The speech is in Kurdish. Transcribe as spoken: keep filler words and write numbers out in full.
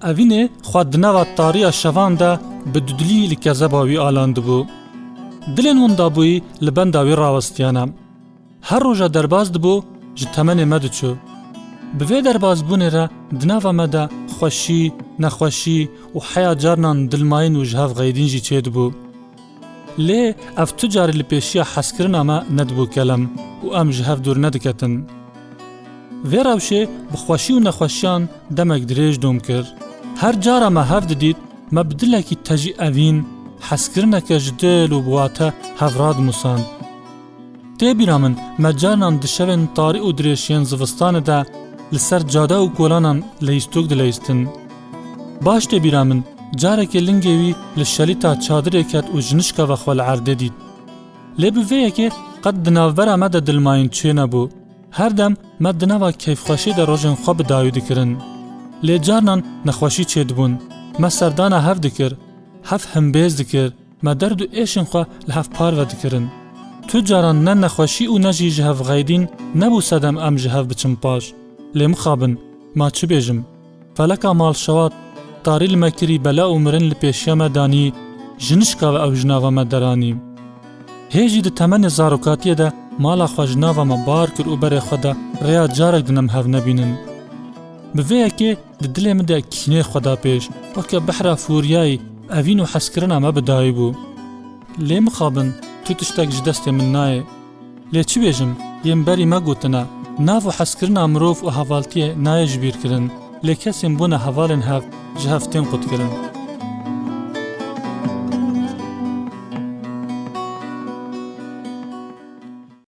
Evînê xwe di nava tariya şevan de bi dudilî li kezeba wî alandibû. Dilên winda bûyî li benda wî rawestiyane. Her roja derbas dibû, ji temenê me diçû. Bi vê derbasbûnê re di nava me de xweşî, nexweşî û heya carinan dilmayîn û ji hev xeydîn jî çêdibû. Lê ev tu carî li pêşiya hezkirina me nedibû kelem û em ji hev dûr nediketin. Vê rewşê bi xweşî û nexweşiyan demek dirêj dom kir. Her cara me hev didît, me bi dilekî tejî evîn, hezkirineke ji dil û bi wate hev radimusand. Tê bîra min, me carinan di şevên tarî û dirêşiyên zivistanê de li ser cade û kolanan leyîstûk dileyîstin. Baş tê bîra min, carekê lingê wî li şelîta çadirê ket û ji nişka ve xwe li erdê dît. Lê bi vê yekê qet di navbera me de dilmayîn çênebû. Her dem me di nava keyfxweşiyê de rojên xwe bi dawî dikirin. Lê carinan nexweşî çêdibûn. Me serdana hev dikir, hev himbêz dikir, me derd û êşên xwe li hev parve dikirin. Tu caran ne nexweşî û ne jî ji hev xeydîn nebû sedem em ji hev biçin paş. Lê mixabin, ma çi bêjim? Feleka malşewat, tarî li me kirî bela û mirin li pêşiya me danî, ji nişka ve ew ji nava me deranî. Hê jî di temenê zarokatiyê de mala xwe ji nava me bar kir û berê xwe da rêya carek din em hev nebînin. Bi vê yekê di dilê min de kînê xwe da pêş, weke behra fûriyayî evîn û hezkirina me bi dawî bû. Lê mixabin, tu tiştek ji destê min nayê. Lê çi bêjim, yên berî me gotine, nav û hezkirina mirov û hevaltiyê nayê ji bîr kirin, lê kesên bûne hevalên hev ji hev tên qutkirin.